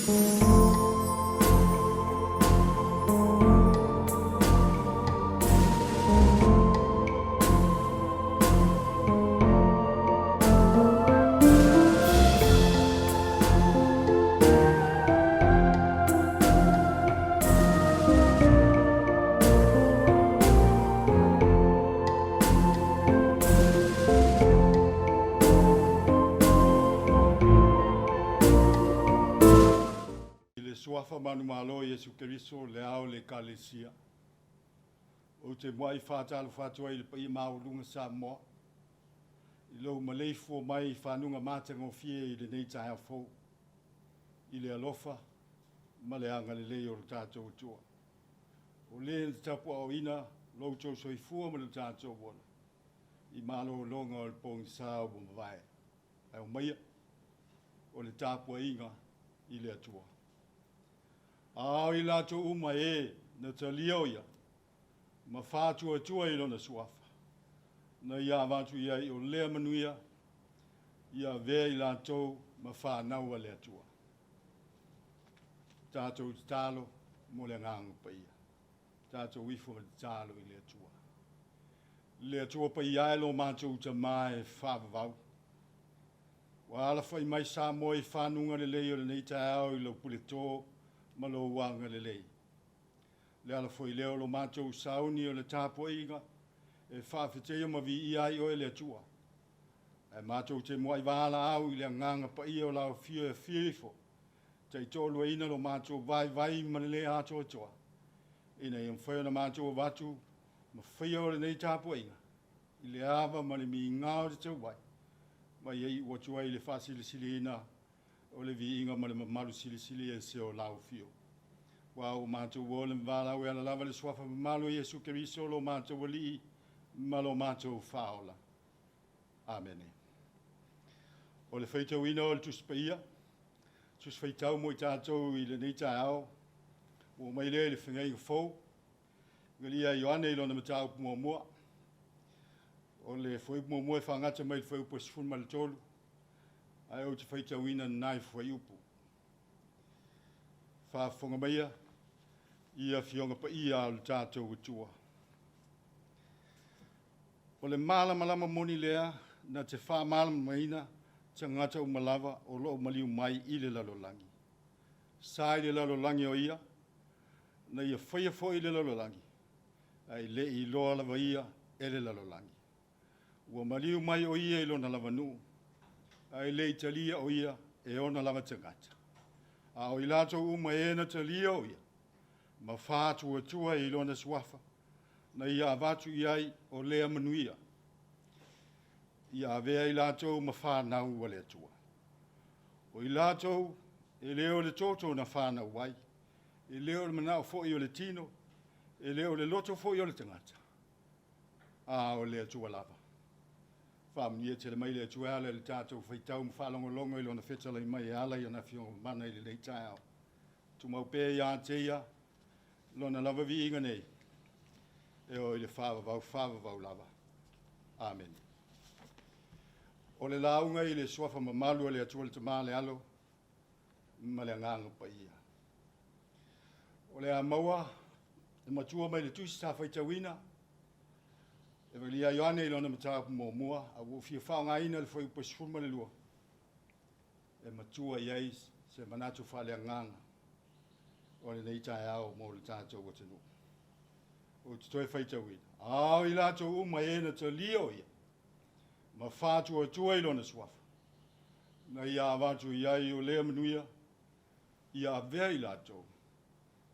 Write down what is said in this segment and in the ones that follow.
I le Suafa manumalo o Iesu Keriso, le Ao o le Ekalesia, ou te muai faatalofa atu ai i le paia maualuga Samoa, i lou maleifua mai i fanuga matagofie i lenei taeao fou, i le alofa ma le agalelei o lo tatou Atua. O le na tapuaaoina lo outou soifua ma lo tatou ola i malologa o le pogisa ua mavae. Ae omaia o le tapuaiga i le Atua. A o i latou uma e na talia o ia ma faatuatua i lona suafa, na ia avatu i ai o lea manuia, ia avea i latou ma fanau a le Atua. Tatou tatalo mo le Agaga Paia. Tatou ifo ma tatalo i le Atua. Le Atua Paia e lo matou Tama e faavavau, ua alafai mai Samoa i fanuga lelei o lenei taeao i lau puleto ma lou agalelei. Le ala foi lea o lo matou sauni o le tapuaiga e faafeteia ma viia ai oe le Atua. Ae matou te muai valaau i le Agaga Paia o le Afio e afio ifo, taitoaluaina lo matou vaivai ma le le atoatoa, ina ia mafai ona matou avatu ma faia o lenei tapuaiga i le ava ma le migao e tatau ai, ma ia iu atu ai i le faasilisiliina o le viiga ma le mamalu silisili ese o lau afio. Aua ua matou ola ma valaau e ala lava i le suafa mamalu o Iesu Keriso lo matou Alii ma lo matou Faaola. Amene. O le faitauina o le Tusi Paia, Tusi Faitau mo i tatou i lenei taeao, ua oo mai lea i le Feagaiga Fou, Galia Ioane i lona mataupu muamua. O le fuaiupu muamua e faagata mai i le fuaiupu e 13, ae ou te faitauina nai fuaiupu. Faafofoga maia i Afioga Paia a lo tatou Atua. O le malamalama moni lea na te faamalamalamaina tagata uma lava o lo o maliu mai i le lalolagi. Sa i le lalolagi o ia, na ia faia foi le lalolagi, ae le i iloa lava ia e le lalolagi. Ua maliu mai o ia i lona lava nuu, ae le i talia o ia e ona lava tagata. A o i latou uma e na talia o ia, ma faatuatua i lona suafa, na ia avatu i ai o lea manuia, ia avea i latou ma fanau a le Atua. O i latou e le o le toto na fanau ai, e le o le manao foi o le tino, e le o le loto foi o le tagata, a o le Atua lava. Faamanuia tele mai le Atua e ala i le tatou faitau ma faalogologo i Lona fetalai mai e ala i ana Afioga Mamana i lenei taeao. Tumau pea ia te Ia Lona lava viiga nei, e oo i le faavavau faavavau lava. Amene. O le lauga i le suafa mamalu o le Atua le Tama, le Alo ma le Agaga Paia. O le a maua le matua mai le tusi sa faitauina, Evagelia a Ioane i lona mataupu muamua, a ua ou fia faaaogaina le fuaiupu e 12 e matua i ai se manatu faaleagaga o lenei taeao mo le tatou atunuu. Ou te toe faitauina, a o i latou uma e na talia o ia, ma faatuatua i lona suafa, na ia avatu i ai o lea manuia, ia avea i latou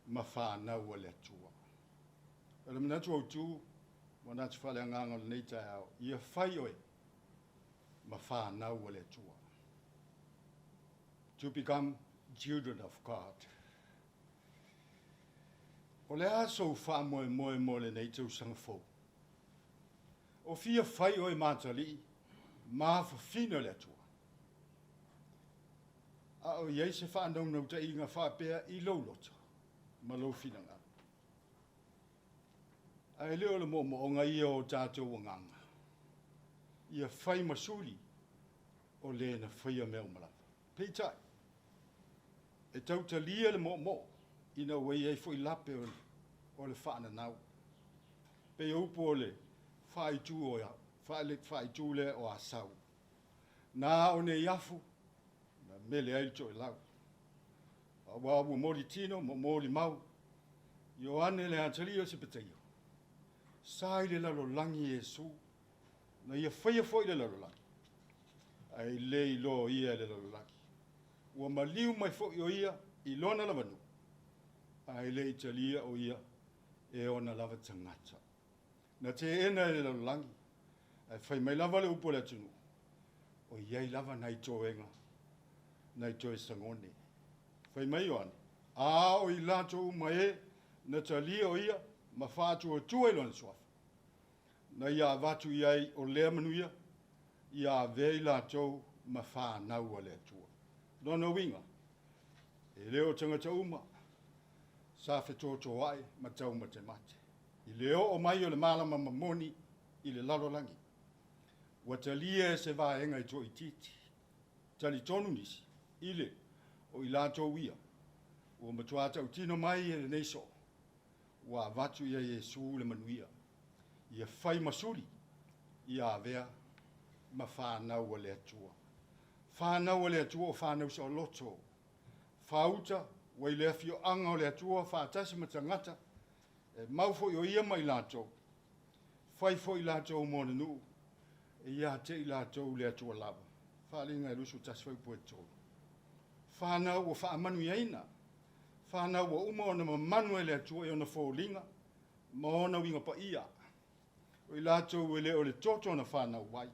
ma fanau a le Atua. O le manatu autu, manatu faaleagaga o lenei taeao, ia fai oe ma fanau a le Atua. To become children of God. O le a sou faamoemoe mo lenei tausaga fou? O fia fai oe ma atalii ma afafine o le Atua? A o i ai se faanaunautaiga faapea i lou loto ma lou finagalo? Ae le o le moomooga ia o tatou agaga, ia fai ma suli o le na faia mea uma lava. Peitai, E tau talia le moomoo ina ua i ai foi lape o le faananau. Pei o upu o le faaitu lea o Asau. Na ao nei afu, na mele ai le toelau. Aua ua molitino ma molimau, Ioane le atalii o Sepeteio, sa i le lalolagi Iesu, na ia faia foi le lalolagi, ae le iloa o ia e le lalolagi. Ua maliu mai foi o ia i lona lava nuu, ae le i talia o ia e ona lava tagata. Na teena e le lalolagi, ae fai mai lava le upu a le atunuu, o i ai lava nai toega, nai toe sagone. Fai mai Ioane, a o i latou uma e na talia o ia ma faatuatua i lona suafa, na ia avatu i ai o lea manuia, ia avea i latou ma fanau a le Atua. Lona uiga, e le o tagata uma sa fetotoai ma taumatemate. I le oo mai o le malama moni i le lalolagi, ua talia e se vaega i toaitiiti, talitonu nisi, i le o i latou ia, ua matua tautino mai e lenei soo, ua avatu ia Iesu le manuia, ia fai ma suli, ia avea ma fanau a le Atua. Fanau a le Atua o fanau saoloto, faauta ua i le afioaga o le Atua faatasi ma tagata, e mau foi o ia ma i latou, fai foi latou mo ona nuu, e ia te i latou le Atua lava. Faaaliga e 21 fuaiupu e 3. Fanau ua faamanuiaina, fanau ua uma ona mamanu e le Atua i ona foliga ma ona uiga paia. O i latou e le o le toto na fanau ai,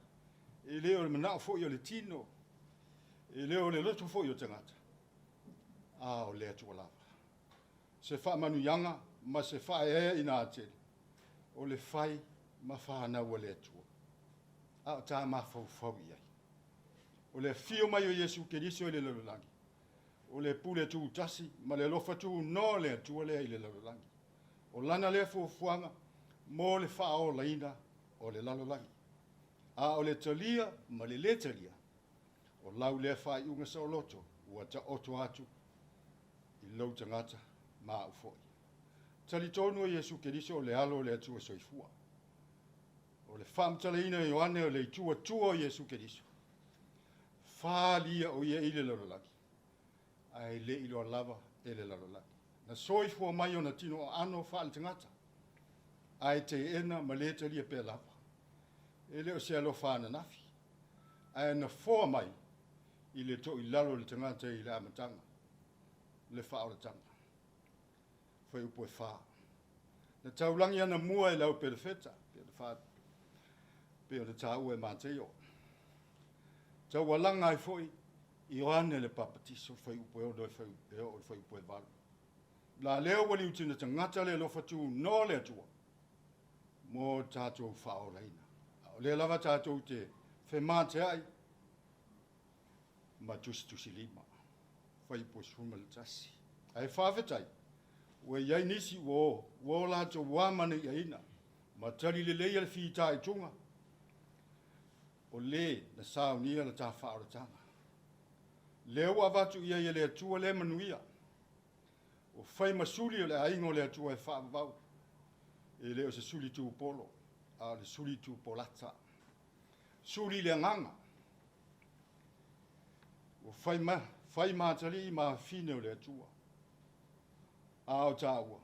e le o le manao foi o le tino, e le o le loto foi o tagata, a o le Atua lava. Se faamanuiaga ma se faaeaea atele, o le fai ma fanau a le Atua. A o tā mafaufau i ai. O le afio mai o Iesu Keriso i le lalolagi, o le pule tutasi ma le alofa tunoa o le Atua lea i le lalolagi. O lana lea fuafuaga mo le faaolaina o le lalolagi. A o le talia ma le lē talia, o lau lea faaiuga saoloto ua taoto atu i lou tagata ma au foi. Talitonu o Iesu Keriso o le alo o le Atua soifua. O le faamatalaina e Ioane o le itu atua o Iesu Keriso, falia o ia i le lalolagi, ae le iloa lava e le lalolagi. Na soifua mai ona tino aano faale-tagata, ae teena ma le talia pea lava. E le o se alofa ananafi, ae na foa mai i le toilalo o le tagata i le amataga, le faaolataga. Fuaiupu e 4. Na taulagi anamua e le au pelefeta, pei ona taua e Mateio. Taualaga ai foi Ioane le Papatiso, fuaiupu e 6 e oo i le fuaiupu e 8. La lea ua liutina tagata le alofa tunoa le Atua mo tatou faaolaina. A o lea lava tatou te femateai ma tusitusilima. Fuaiupu e 11. Ae faafetai, ua i ai nisi ua o latou amanaiaina ma tali lelei le fitaituga o le na saunia le ta faaolataga. Lea ua avatu i ai e le Atua le manuia, o fai ma suli o le aiga o le Atua e faavavau. E le o se suli tupolo, a o le suli tupolata. Suli le agaga, ua fai matalii ma afine o le Atua. A o tāua,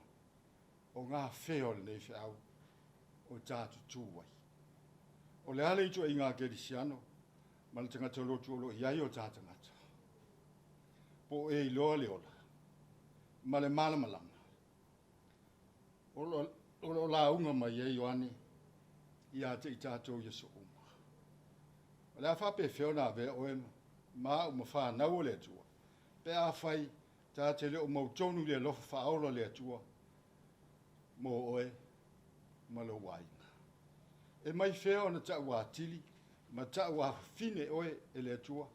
o ngā whea o lenei feau, o tātutu ai. O le ale i ituaiga kerisiano, ma le tagata lotu o lo o i ai o tā tagata. Po o e iloa le ola, ma le malamalama. O lo o lauga mai ai Ioane ia te i tātou i aso uma. O le a faapefea ona avea oe ma au ma fanau o le Atua, pe afai tā te le o mautonu i le alofa faaola le Atua mo oe ma lou aiga. E mai fea ona tau atili ma tau afafine oe e le Atua,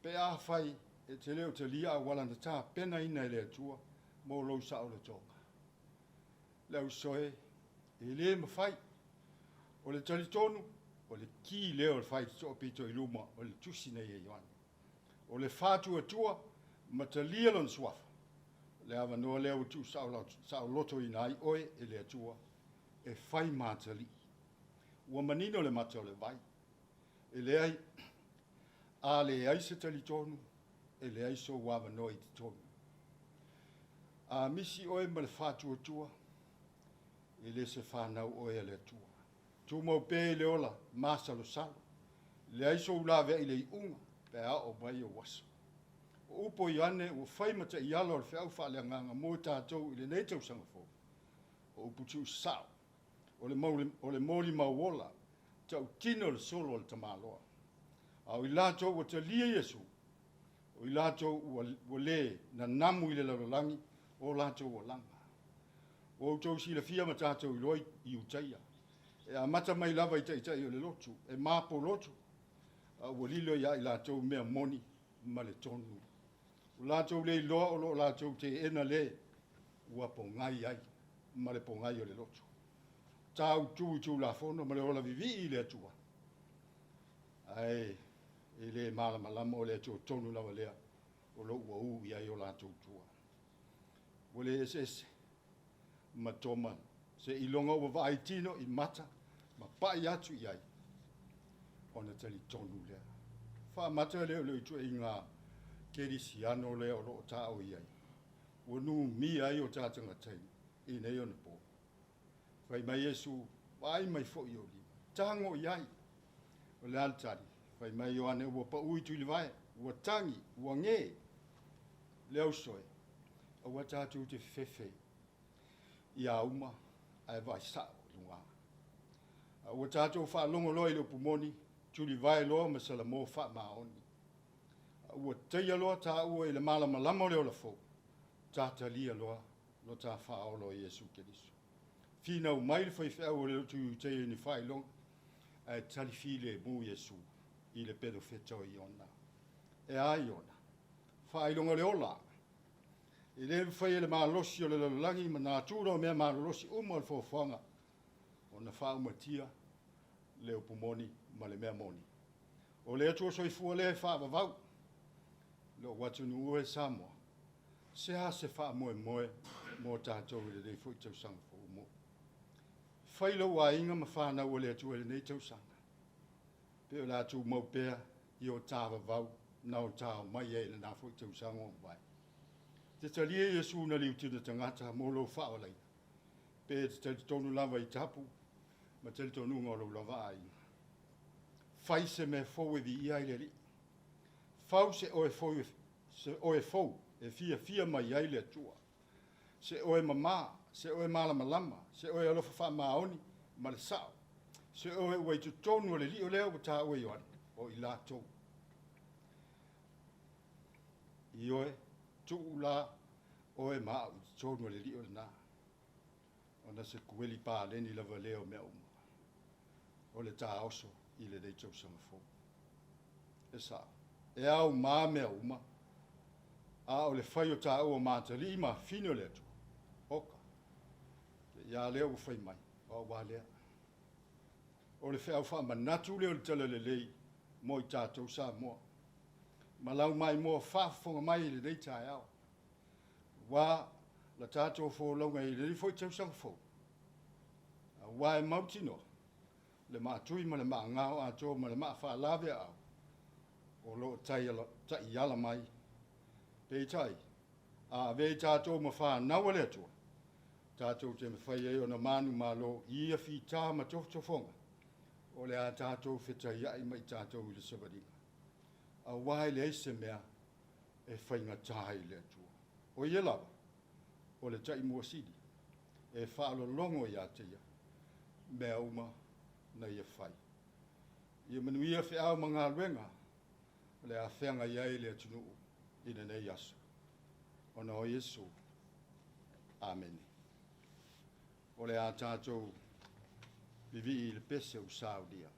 pe afai e te le o talia auala na tapenaina e le Atua mo lou saolotoga. Le ausoe, e le mafai. O le talitonu, o le ki lea o le faitotoa pito i luma o le tusi nei e Ioane. O le faatuatua ma talia Lona Suafa, o le avanoa lea ua tuusaolotoina ai oe e le Atua e fai ma atalii. Ua manino le mata o le vai. E leai, a leai se talitonu, e leai sou avanoa i totonu. A misi oe ma le faatuatua, e le se fanau oe a le Atua. Tumau pea i le ola masalosalo, leai sou laveai i le iuga pe a oo mai ou aso. O upu a Ioane ua fai ma taiala o le feau faaleagaga mo i tatou i lenei tausaga fou, o upu tuusao, o le molimau ola, tautino le solo a le tamaloa. A o i latou ua talia Iesu, o i latou ua le nanamu i le lalolagi o latou olaga. Ua outou silafia ma tatou iloa i Iutaia, e amata mai lava i taitai o le lotu, e mapo lotu, a ua lilo ia i latou mea moni ma le tonu. Ua latou le iloa o lo o latou teena le ua pogai ai ma le pogai o le lotu. Tautu i Tulafono ma le ola vivii i le Atua, ae e le malamalama o le Atua tonu lava lea o lo o ua u i ai o latou tua. Ua le eseese ma Toma seiloga ua vaai tino i mata ma pai atu i ai, ona talitonu lea. Faamata lea o le ituaiga kerisiano lea o lo o taoi ai, ua numia ai o ta tagata i nei ona po. Fai mai Iesu, vaai mai foi i ou lima, tago i ai. O le a le tali? Fai mai Ioane, ua pau i tulivae, ua tagi, ua ge. Le ausoe, aua tatou te fefe i auma ae vaai sao i luga. A ua tatou faalogo loa i le upu moni, tulivae loa ma salamo faamaoni. A ua taia loa taua i le malamalama o le ola fou, tatalia loa lo ta faaola o Iesu Keriso. Finau mai le faifeau o le lotu Iutaia i ni faailoga, ae tali filemu Iesu i le perofeta o Iona. E a Iona? Faailoga o le ola. E le mafai e le malosi o le lalolagi ma natura o mea malolosi uma o le foafoaga ona faaumatia le upu moni ma le mea moni. O le Atua soifua lea e faavavau lou atunuu e Samoa, se a se faamoemoe mo tatou i lenei foi tausaga fou mo. Fai lou aiga ma fanau a le Atua i lenei tausaga, pe o le a tumau pea i o ta vavau na o ta omai ai i lena foi tausaga ua mavae. Te talia Iesu na liutina tagata mo lou faaolaina, pe te talitonu lava i tapu ma talitonuga o lou lava aiga. Fai se mea fou e viia ai le Alii. Fau se oe fou, se oe fou e fiafia mai ai le Atua. Se oe mamā, se oe malamalama, se oe alofa faamaoni ma le sao. Se oe ua i totonu o le lio lea ua taua Ioane, o i latou. Ioe, tuu la oe ma au i totonu o le lio lena. Ona se kueli paleni lava lea o mea uma. O le taoso i lenei tausaga fou. E sao, e ao mā mea uma, a o le fai o tāua matalii ma fine o le Atua. Oka, te ia lea ua fai mai, o au a lea. O le feau faamanatu lea o le talalelei mo i tatou Samoa. Ma lau maimoa faafofoga mai i lenei taeao. Ua la tatou folauga i lenei foi tausaga fou. Aua e mautinoa le maatui ma le maagao atoa ma le maafaalave au o lo o taiala mai. Peitai, a avea i tatou ma fanau a le Atua, tatou te mafai ai ona manumalo i ia fita ma tofotofoga, o le a tatou fetaiai ma i tatou i le savaliga. Aua e leai se mea e faigata i le Atua. O ia lava, o le taimuasili, e faalologo ia te ia, mea uma na ia fai. Ia manuia feau ma galuega, o le a feagai ai le atunuu i lenei aso. Ona o Iesu. Amene. O le a tatou vivii i le pese ua saulia.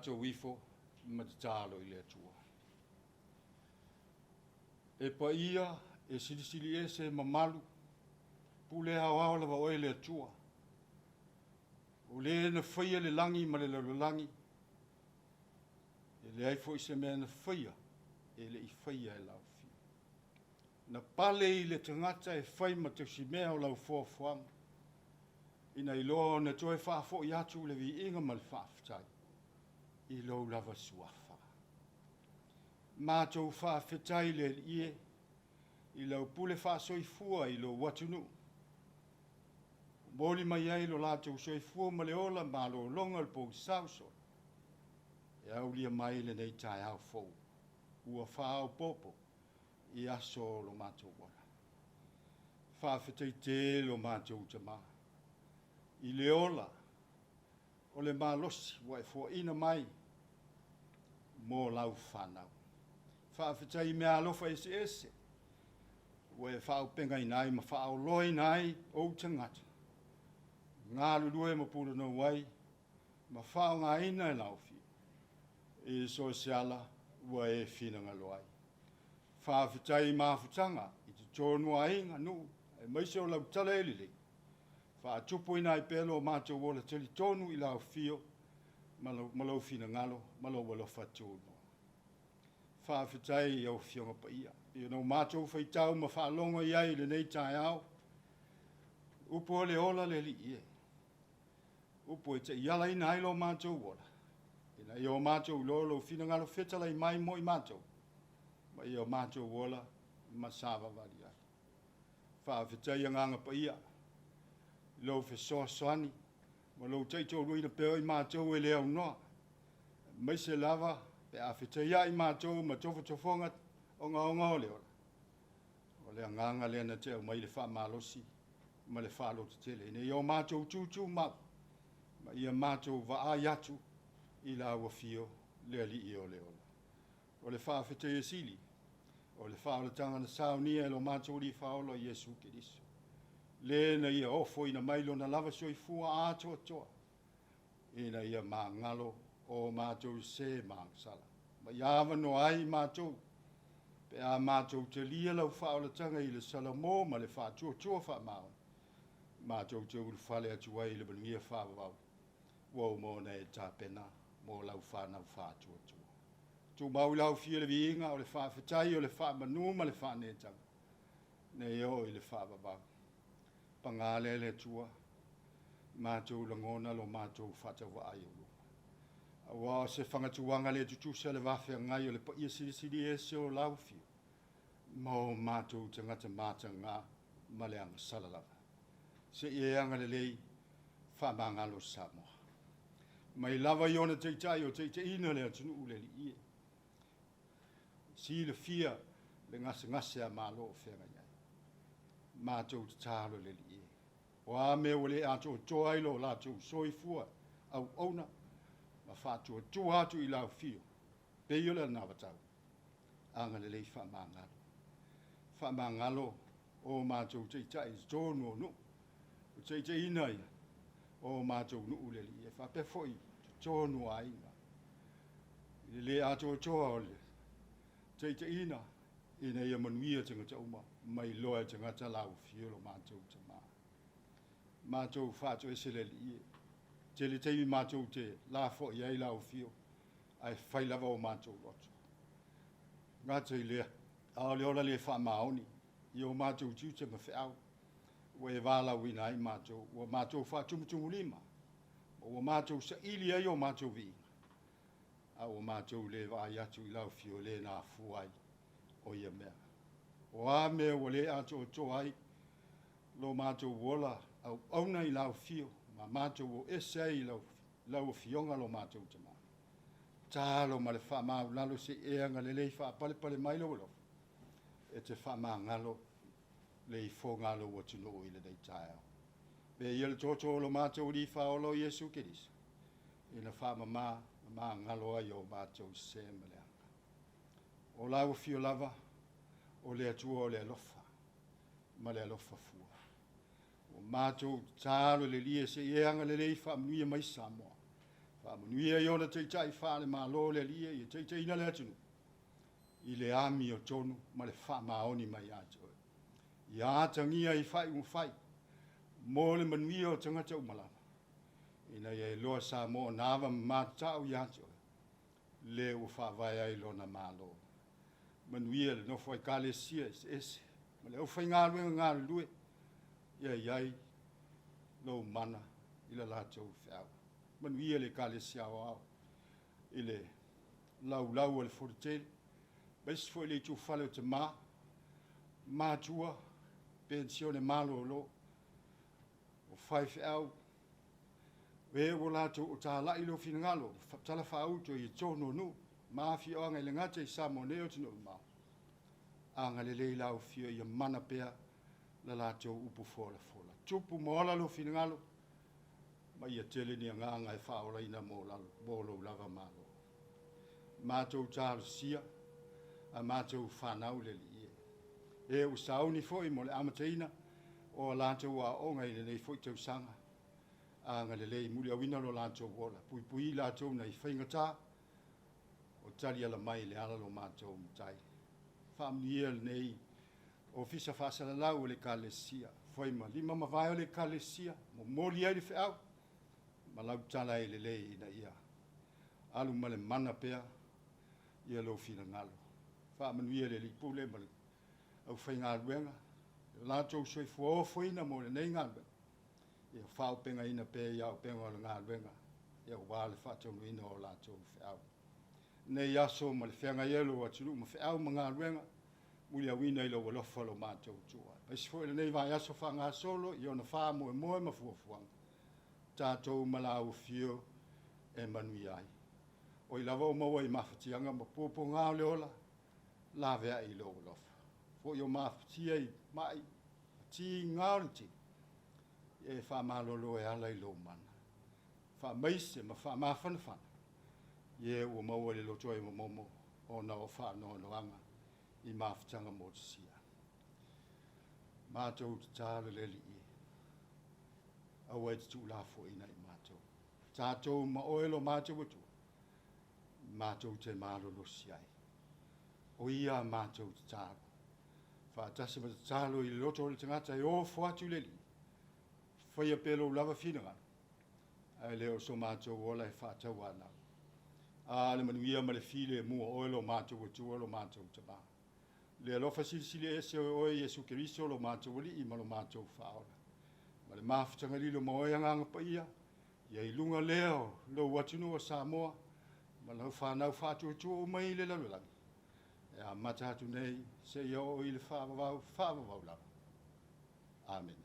tatou ifo ma tatalo i le Atua. E paia, e silisili ese mamalu, pule aoao lava Oe le Atua, o Le na faia le lagi ma le lalolagi, e leai foi se mea na faia e le i faia e lau Afio. Na pale i le tagata e fai ma tausimea o lau foafoaga, ina iloa ona toe faafoi atu le viiga ma le faafetai i lou lava Suafa. Matou faafetai i le Alii e, i lau pule faasoifua i lou atunuu, momoli mai ai lo latou soifua ma le ola malologa o le pogisa ua sola, e aulia mai lenei taeao fou ua faaopoopo i aso o lo matou ola. Faafetai tele lo matou Tama i le ola o le malosi ua e foaina mai mo lau fanau. Faafetai i meaalofa eseese ua e faaaupegaina ai ma faaoloaina ai ou tagata, galulue ma pulonou ai ma faaaogaina e lau Afioga i so o se ala ua e finagalo ai. Faafetai i mafutaga i totonu o aiga, nuu aemaise o lau Tala e lelei, faatupuina ai pea lo matou ola talitonu i lau Afio ma lou finagalo ma lou alofa tunoa. Faafetai i au Afioga Paia, e pei ona o matou faitau ma faalogo i ai i lenei taeao, upu o le ola le Alii e, upu e taialaina ai lo matou ola, ina ia o matou iloa lou finagalo fetalai mai mo i matou, ma ia o matou ola ma savavali ai. Faafetai Agaga Paia i lou fesoasoani ma lou taitoaluaina pea o i matou e le aunoa, aemaise lava pe a fetaiai matou ma tofotofoga ogaoga o le ola, o le agaga lea na te aumai le faamalosi ma le faalototele, ina ia o matou tutumau, ma ia matou vaai atu i lau Afio le Alii o le ola. O le faafetai e sili, o le faaolataga na saunia e lo matou Alii Faaola o Iesu Keriso, le na ia ofoina mai lona lava soifua atoatoa, ina ia magalo o matou se ma agasala, ma ia avanoa ai matou, pe a matou talia lau faaolataga i le salamo ma le faatuatua faamaoni, matou te ulufale atu ai i le manuia faavavau, ua uma ona e tapena mo lau fanau faatuatua. Tumau i lau Afio le viiga, o le faafetai, o le faamanu ma le faaneetaga, nei oo i le faavavau. Paga lea le Atua, matou lagona lo matou faatauvaa i ou luma, aua o se fagatuaga le tutusa le va feagai o le paia silisili ese o lau Afio ma o matou tagata mataga ma le agasala lava. Se i e agalelei, faamagalo Samoa. Mai lava i ona taitai o taitaiina le atunuu le Alii e, silafia le gasegase a Malo o feagai ai. Matou tatalo i le Alii e, o a mea ua le atoatoa ai lo latou soifua auauna ma faatuatua atu i lau Afio, pei o le anavatau, agalelei faamagalo. Faamagalo o matou taitai i totonu o nuu, o taitaiina o matou nuu le Alii e, faapea foi i totonu o aiga, i le le atoatoa o le taitaiina ina ia manuia tagata uma, ma iloa e tagata lau Afio lo matou Tama. Matou faatoese le Alii e, tele taimi matou te lafoai ai lau Afio, ae fai lava o matou loto. E le gata i lea, a o le ola le faamaoni i o matou tiute ma feau ua e valaauina ai matou, ua matou faatumutumulima, ma ua matou saili ai o matou viiga, a ua matou le vaai atu i lau Afio le na afua ai o ia mea. O a mea ua le atoatoa ai lo matou ola auauna i lau Afio, ma matou o ese ai i lau Afioga lo matou Tama, tatalo ma le faamaualalo se i e agalelei faapalepale mai lou alofa, e te faamagalo le ifoga a lou atunuu i lenei taeao. Avea ia le tootoo o lo matou Alii Faaola o Iesu Keriso, ina faamama ma magalo ai o matou se ma leaga. O lau Afio lava, o le Atua o le alofa ma le alofa fua. Ua matou tatalo i le Alii e se i e agalelei faamanuia mai Samoa. Faamanuia i ona taitai faale-Malo le Alii e ia taitaiina le atunuu i le amiotonu ma le faamaoni mai ia te Oe. Ia atagia i faaiuga fai mo le manuia o tagata uma lava, ina ia iloa Samoa na ava ma matatao ia te Oe, le ua faavae ai lona Malo. Manuia le nofo a Ekalesia eseese ma le aufaigaluega galulue, ia i ai lou mana i la latou feau. Manuia le Ekalesia Aoao i le laulau a le Fonotele, aemaise foi le itufale o tama, matua, penisione malolo, o faifeau, o e ua latou otalai lou finagalo ma talafaauto i totonu o nuu ma afioaga e le gata i Samoa nei a o atunuu e mamao, agalelei i le Afio ia mana pea la latou upu folafola. Tupu ma ola lou finagalo, ma ia tele ni agaga e faaolaina mo lou lava Malo. Matou talosia a matou fanau le Alii e, e ua sauni foi mo le amataina o a latou aoaoga i lenei foi tausaga, agalelei, muliauina lo latou ola, puipui i latou nei faigata, o taliala mai le ala lo matou matai. Faamanuia lenei Ofisa Faasalalau o le Ekalesia, fai ma lima ma vae o le Ekalesia, momoli ai le feau, ma lau tala e lelei ina ia alu ma le mana pea ia lou finagalo. Faamanuia le Alii Pule ma le aufaigaluega, lo latou soifua ofoina mo lenei galuega, ia faaauupegaina pea i auupega o le galuega, aua le faataunuuina o latou feau. Lenei aso ma le feagai ai o lou atunuu ma feau ma galuega, muliauina i lou alofa lo matou Atua. Aemaise foi o lenei vaiaso faagasolo i ona faamoemoe ma fuafuaga, tatou ma lau afio e manuia ai. O ai lava o maua i mafatiaga ma puapuaga o le ola, laveai i lou alofa. Foi o mafatia i mai, ma tiga o le tino, ia e faamalolo e ala i lou mana. Faamaise ma faamafanafana i e ua maua i le loto e momomo ona o faanoanoaga i mafutaga motusia. Matou tatalo le Alii e, aua e te tuulafoaiina i matou. Tatou ma oe lo matou Atua, matou te malolosi ai. O ia a matou tatalo, faatasi ma tatalo i le loto o le tagata e ofo atu i le Alii, faia pea lou lava finagalo, ae le o so matou ola e faatauanau. A le manuia ma le filemu o oe lo matou Atua lo matou Tama. Le alofa silisili ese o oe Iesu Keriso lo matou Alii ma lo matou Faaola, ma le mafutaga lilo ma oe Agaga Paia, ia i luga lea o lou atunuu o Samoa, ma lau fanau faatuatua uma i le lalolagi, e amata atu nei seia oo i le faavavau faavavau lava. Amene.